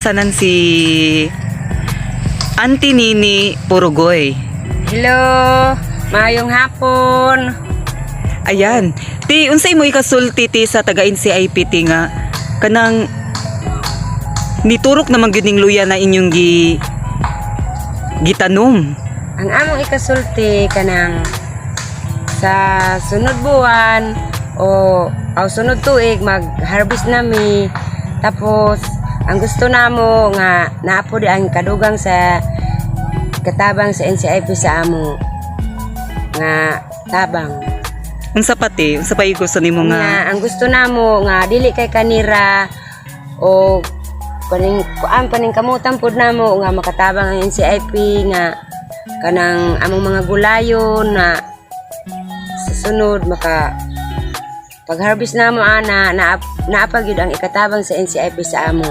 Sanan si Auntie Nini Purugoy. Hello, maayong hapon. Ayan. Ti, unsay mo ikasulti ti sa taga NCIP ti nga kanang niturok naman gyud ning luya na inyong gitanom? Ang among ikasulti kanang sa sunod buwan o aw sunod tuig, mag-harvest nami. Tapos ang gusto namo nga naa pod ang kadugang sa katabang sa NCIP sa amo nga tabang. Unsa pa ti? Unsa pa yung gusto nimo nga? Nga ang gusto namo nga dili kay kanira o kaning kuan paning kamutan pud namo nga makatabang ang NCIP nga kanang among mga gulayon na sa sunod maka pag harvest namo ana na naa pa gyud ang ikatabang sa NCIP sa amo.